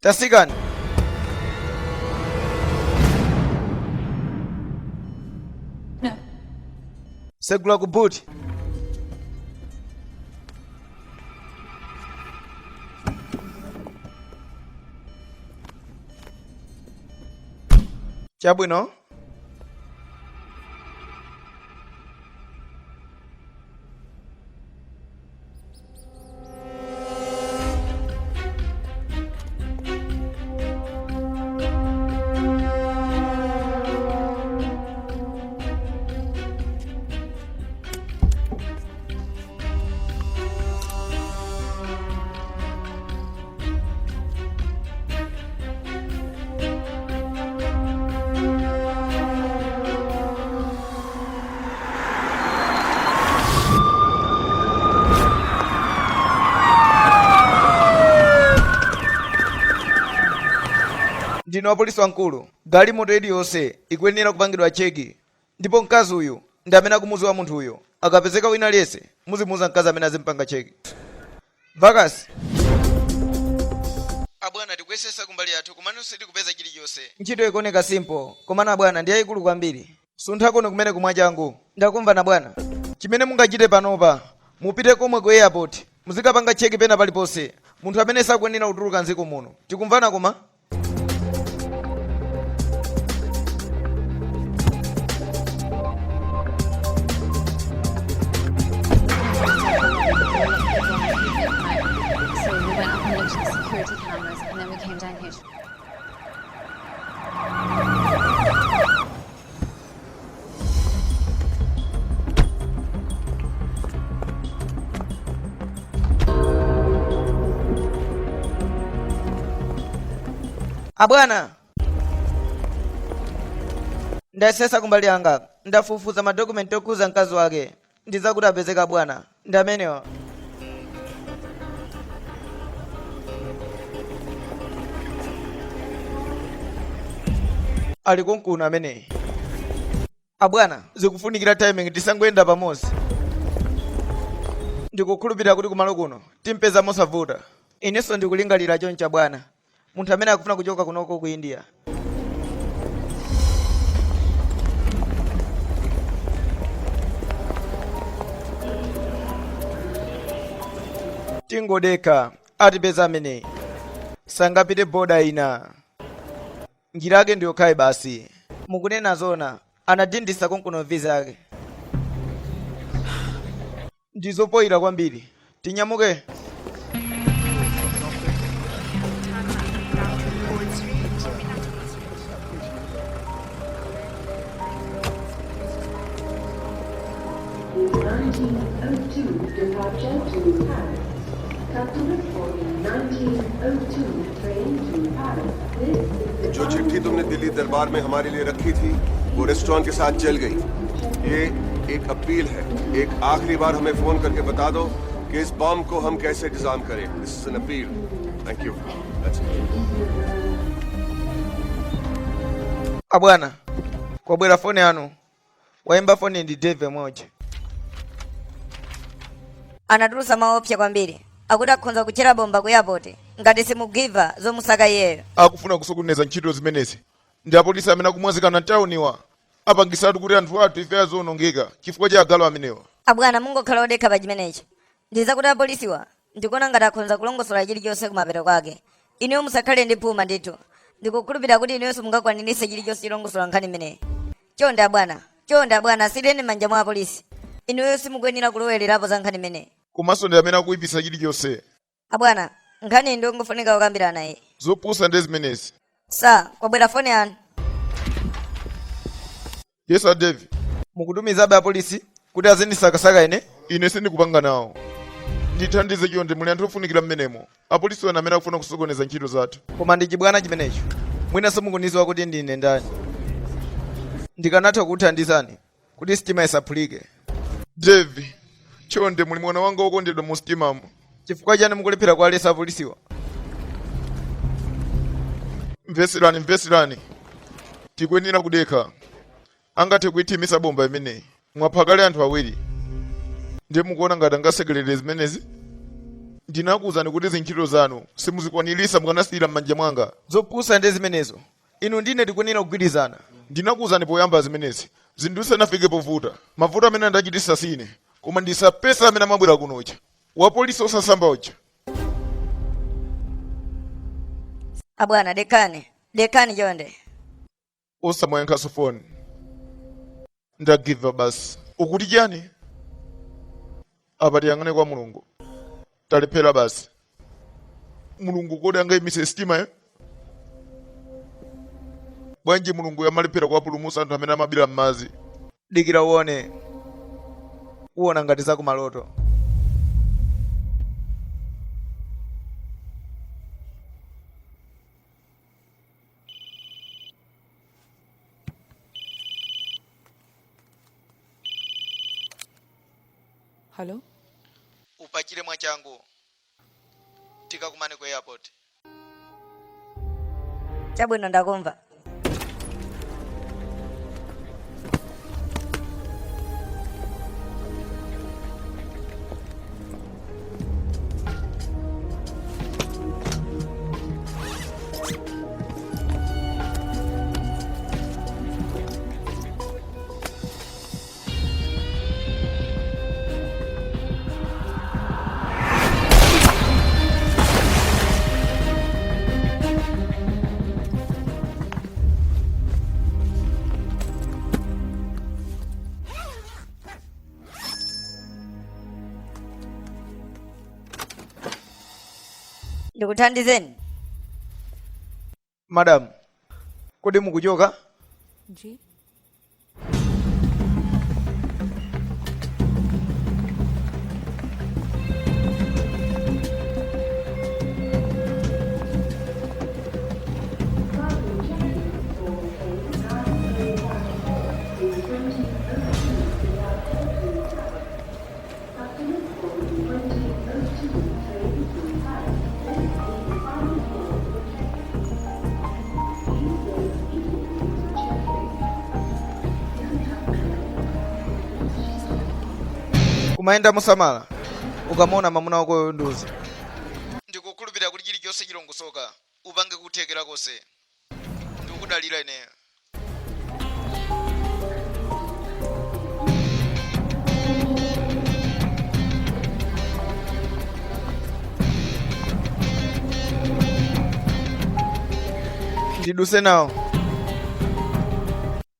Tasikani. No. Segula ku boot. Chabwino. Ndine wapolisi wamkulu. Galimoto iliyonse ikuyenera kupangidwa cheki, ndipo mkazi uyu ndi amene akumuziwa munthu uyo. Akapezeka wina aliyense, muzimuuza mkazi amene azimpanga cheki. Vakasi. Abwana, tikuyesesa kumbali yathu komano sitikupeza chilichonse. Ntchito ikuoneka simple, komano abwana ndi yayikulu kwambiri. Sunthakoni kumene kumwa changu. Ndakumvani bwana. Chimene mungachite panopa, mupite komwe ku airport, muzikapanga cheki pena paliponse munthu amene sakuyenera kutuluka mdziko muno. Tikumvana koma? So we went up and looked at the security cameras, and then we came down here. Abwana, ndayesesa kumbali yanga, ndafufuza madokumenti okhuza mkazi wake, ndizakuti apezeka bwana, ndi amenewa. Ali konkuno ameneyi. Abwana, zikufunikira timing, tisangoyenda pamodzi. Ndikukhulupirira kuti kumalo kuno timpeza mosavuta. Inenso ndikulingalira choncho bwana. Munthu amene akufuna kuchoka kunoko ku India. Tingodekha, atipeza ameneyi. Sangapite boda ina. Njira yake ndi yokhayi basi. Mukunena zona, anadindisa konkuno visa yake. Ndizopoyira kwambiri. Tinyamuke. जो चिट्ठी तुमने दिल्ली दरबार में हमारे लिए रखी थी वो रेस्टोरेंट के साथ जल गई। ये एक अपील है, एक आखिरी बार हमें फोन करके बता दो कि इस बॉम्ब को हम कैसे डिजार्म करें। This is an appeal. Thank you. That's it. Abwana, kwabwera foni yanu. Waimba foni ndi Dave moja. Anatulutsa mawu oopsa kwambiri akuti akhonza kutchera bomba ku airport ngati simugiva zomusaka iyeyo. Akufuna kusokoneza ntchito zimenezi ndi apolisi amene akumwazikana mtauniwa. Apangisatu kuti anthu athu ife azionongeka chifukwa cha agalu amenewa. Abwana, mungokhala odekha pa chimenechi. Ndizakuti apolisiwa ndikuona ngati akhonza kulongosola chilichonse kumapeto kwake. Inuyo musakhale ndi phuma ndithu. Ndikukhulupirira kuti inuyo simungakwaniritse chilichonse cholongosola nkhani imeneyi. Chonde abwana, chonde abwana, asiyireni m'manja mwa apolisi. Inuyo simukuyenera kulowererapo za nkhani imeneyi. Komanso ndi amene akuipitsa chilichonse. Abwana, nkhaniyi ndiyongofunika kukambirana iyi. Zopusa ndiye zimenezi. Sir, kwabwera foni yanu. Yes, a Dave. Mukutumizabe apolisi kuti azindisakasaka ine? Ine sindikupanga nawo. Ndithandize chonde, muli anthu ofunikira mmenemo. Apolisiwa ndi amene akufuna kusokoneza ntchito zathu. Koma ndi chibwana chimenecho. Mwina simukundidziwa kuti ndine ndani. Ndikanatha kukuthandizani kuti sitima isaphulike. Dave, chonde, muli mwana wanga wokondedwa mu sitimamo. Chifukwa chani mukulephera kuwaletsa apolisiwa? Mvetserani, mvetserani. Tikuyenera kudekha. Angathe kuithimitsa bomba imeneyi. Mwapha kale anthu awiri. Ndiye mukuona ngati angasekelere zimenezi? Ndinakuwuzani kuti zintchito zanu simuzikwaniritsa mukanasiyira m'manja mwanga. Zopusa ndi zimenezo. Inu ndi ine tikuyenera kugwirizana. Ndinakuwuzani poyamba zimenezi. Zinthu zisanafike povuta. Mavuto amene ndachititsa si ine, koma ndi Sapesa amene amabwera kuno uja. Wapolisi osasamba uja. Abwana, dekhani. Dekhani chonde. Osamuyankhanso foni. Ndagiva basi. Ukuti chani? Apa tiyang'ane kwa Mulungu. Talephera basi. Mulungu kodi angayimitse sitimayo? Bwanji Mulungu amalephera kuwapulumutsa anthu amene amabira m'madzi? Dikira uone. Uona ngati zakumaloto. Hello? Upachire mwachangu. Tikakumane ku airport. Chabwino, ndakumva. Ndikuthandizeni? Madam, kodi mukuchoka? Ji. Umayenda mosamala ukamaona mamuna wakoyo nduze. Ndikukhulupirira kuti chilichonse chilongosoka, upange kuthekera konse. Ndikudalira ineyo. Ndiduse nawo.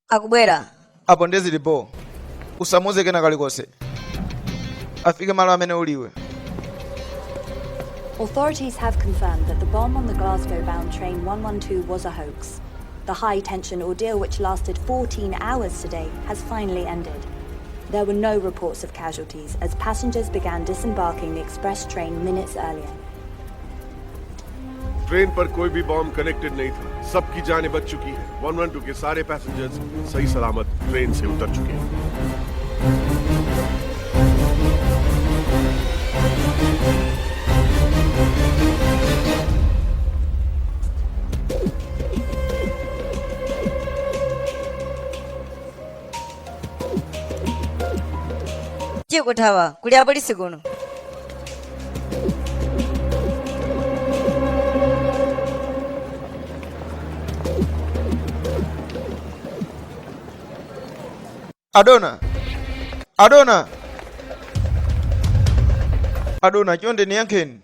Akubwera. Apo ndezilipo, usamuuze kena kalikonse, afike malo amene uliwe. Authorities have confirmed that the bomb on the Glasgow bound train 112 was a hoax. The high tension ordeal, which lasted 14 hours today, has finally ended. There were no reports of casualties as passengers began disembarking the express train minutes earlier. Train पर कोई भी bomb connected नहीं था। सबकी जानें बच चुकी हैं। 112 के सारे पैसेंजर्स सही सलामत ट्रेन से उतर चुके हैं। Tiye kuthawa, kuli apolisi kuno. Adona, adona, adona, chonde niyankheni.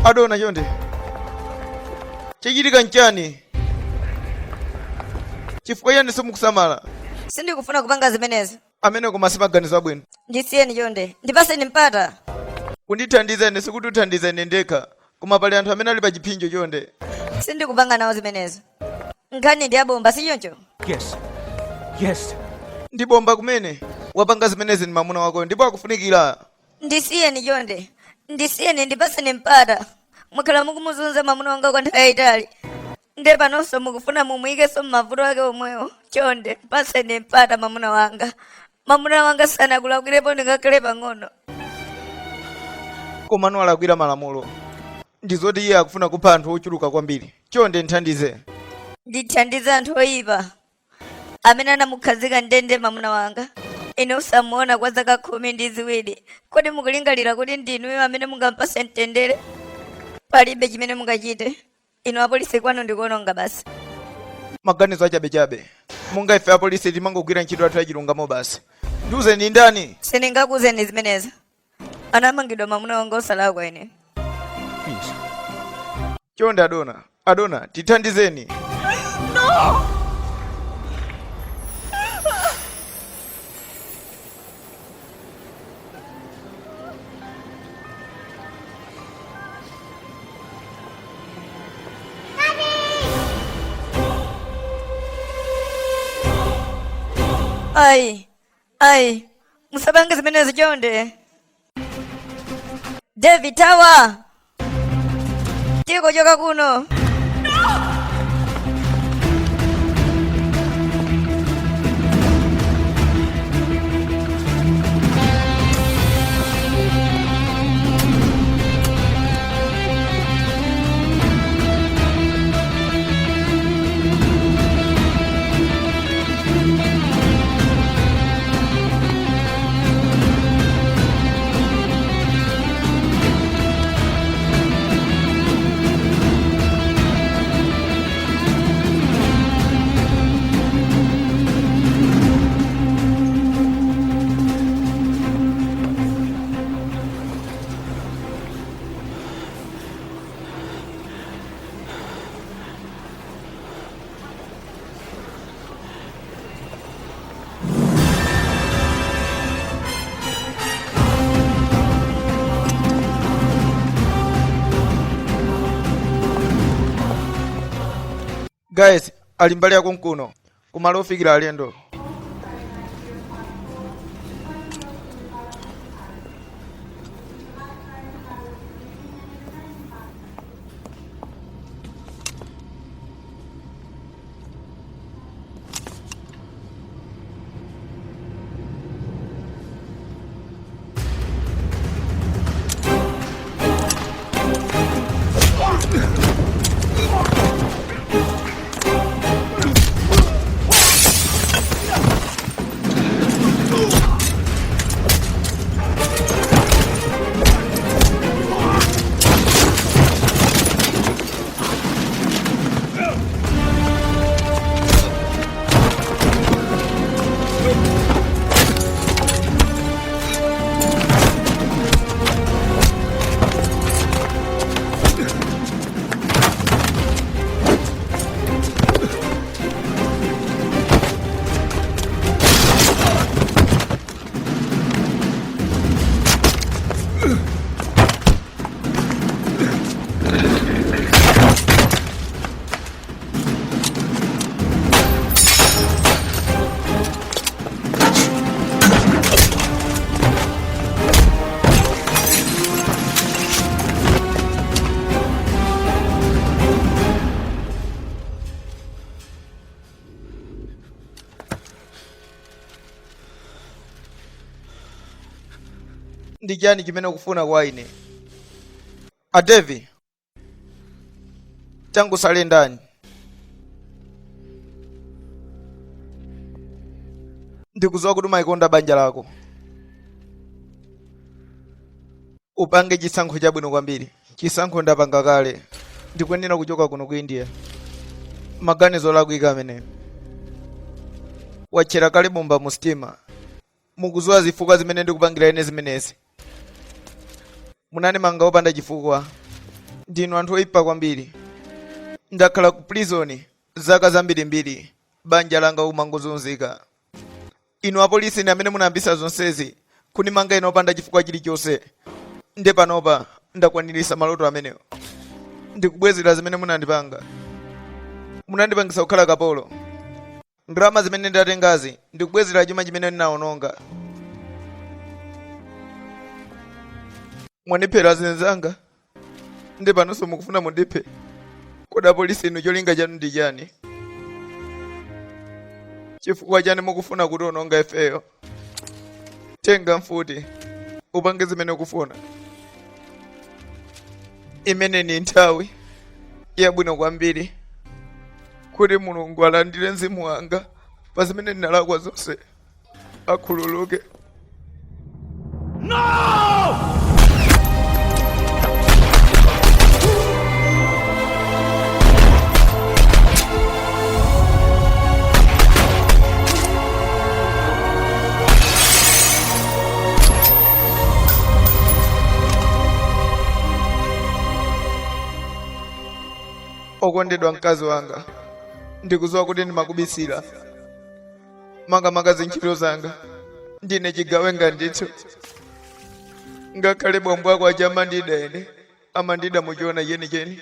Adona, chonde, chachitika nchani? Chifukwa chani simukusamala? Sindikufuna kupanga zimenezo. Amene koma simaganizo abwino. Ndisiyeni chonde, ndipaseni mpata. Kundithandiza ine sikuti uthandiza ine ndekha, koma pali anthu amene ali pa chipsinjo. Chonde. Sindikupanga nawo zimenezo. Nkhani ndi yabomba, si choncho? Yes. Yes. Ndi bomba kumene wapanga zimenezi ndi mamuna wakoyo ndipo akufunikira. Ndisiyeni chonde, ndisiyeni, ndipaseni mpata. Mwakhala mukumuzunza mwamuna wanga kwa nthawi yayitali, nde panonso mukufuna mumuyikenso m'mavuto ake omwewo. Chonde mpaseni mpata mwamuna wanga. Mwamuna wanga sanakulakwirepo ngakhale pang'ono. Komano alakwira malamulo. Ndi zoti iye akufuna kupha anthu ochuluka kwambiri. Chonde nthandize. Ndithandize anthu oyipa amene anamukhazika ndende mwamuna wanga ine osamuona kwa zaka 12? Kodi mukulingalira kuti ndinuyo amene mungampase mtendere? Palibe chimene mungachite inu apolisi, kwanu ndikuononga basi. Maganizo achabechabe. Monga ife apolisi timangogwira ntchito yathu yachilungamo basi. Ndiuze, ndi ndani? Sindingakuuzeni zimenezo. Anamangidwa mwamuna wanga osalakwa ine. Please. Chonde adona, adona, tithandizeni. No! Ayi, ayi, musapange zimenezo chonde. David, thawa, tikochoka kuno. Guys, ali mbali yakonkuno kumalo ofikira alendo. Ndi chani chimene ukufuna kwa ine? Adevi, tangosalendani. Ndikudziwa kuti umayikonda banja lako. Upange chisankho chabwino kwambiri. Chisankho ndapanga kale, ndikuyenera kuchoka kuno ku India. Maganizo olakwika ameneyo. Watchera kale bomba mu sitima. Mukudziwa zifukwa zimene ndikupangira ine zimenezi? Munandimanga opanda chifukwa. Ndinu anthu oyipa kwambiri. Ndakhala ku prison zaka zambirimbiri, banja langa kumangozunzika. Inu apolisi ndi amene munayambisa zonsezi, kundimanga ine opanda chifukwa chilichonse. Nde panopa ndakwanirisa maloto amenewo. Ndikubwezera zimene munandipanga. Munandipangisa kukhala kapolo. Ndalama zimene ndatengazi ndikubwezera chuma chimene ndinawononga. Mwandiphera azinzanga, nde panonso mukufuna mundiphe. Kodi apolisi inu cholinga chanu ndi chani? Chifukwa chani mukufuna kutiononga ifeyo? Tenga mfuti upange zimene ukufuna. Imene ni nthawi yabwino kwambiri kuti Mulungu alandire mzimu wanga pa zimene ndinalakwa zonse, akhululuke. Okondedwa mkazi wanga, ndikudziwa kuti ndimakubisira makamaka zintchito zanga. Ndine chigawenga ndithu. Ngakhale bambo ako aja amandida ine, amandida muchiona chenicheni.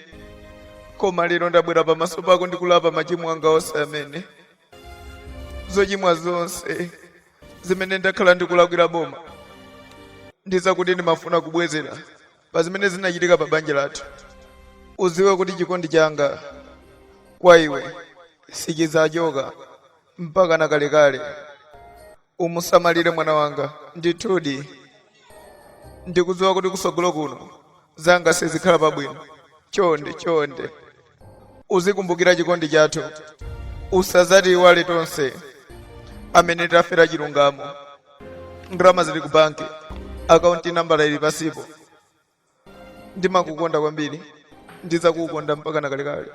Koma lero ndabwera pamaso pako ndikulapa machimo anga onse, amene zochimwa zonse zimene ndakhala ndikulakwira boma, ndi zakuti ndimafuna kubwezera pa zimene zinachitika pa banja lathu. Udziwe kuti chikondi changa kwa iwe sichidzachoka mpaka na kalekale. Umusamalire mwana wanga. Ndithudi ndikudziwa kuti kusogolo kuno zanga sizikhala pabwino. Chonde, chonde, uzikumbukira chikondi chathu. Usazatiiwale tonse amene tafera chilungamo. Ndalama zili ku banki, akaunti nambala ili pasipo. Ndimakukonda kwambiri, ndidzakukonda mpaka na kalekale.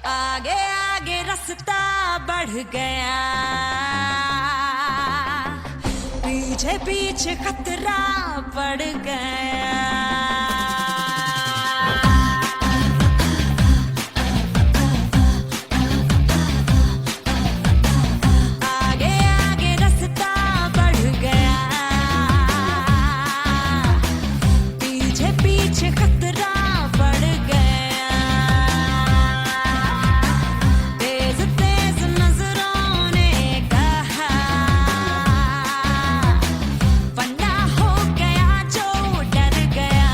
आगे आगे रास्ता बढ़ गया, पीछे पीछे खतरा पड़ गया। आगे आगे रास्ता बढ़ गया, पीछे पीछे खतरा पड़ गया। तेज तेज नजरों ने कहा, फना हो गया जो डर गया।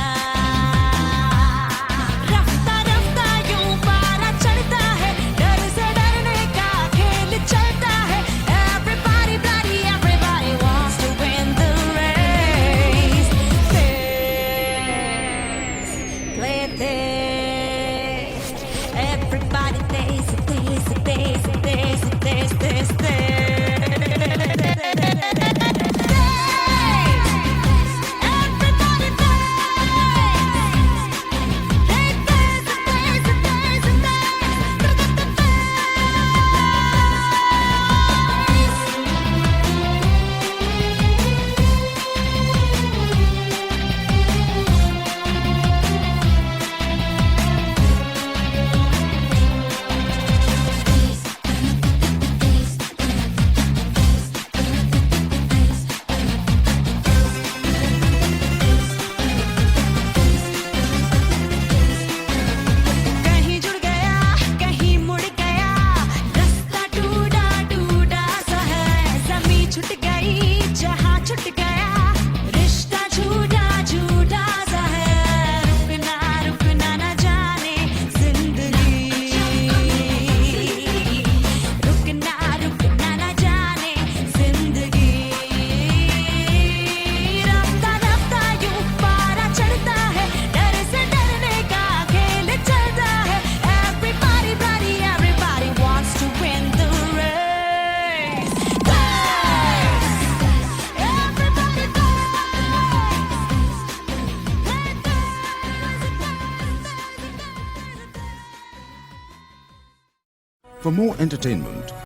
रफ्ता रफ्ता यूं पारा चढ़ता है, डर से डरने का खेल चलता है। Everybody bloody everybody wants to win the race. Tej, play तेज। Everybody Tej Tej Tej Tej Tej Tej Tej. Everybody Tej, Tej Tej Tej Tej. For more entertainment,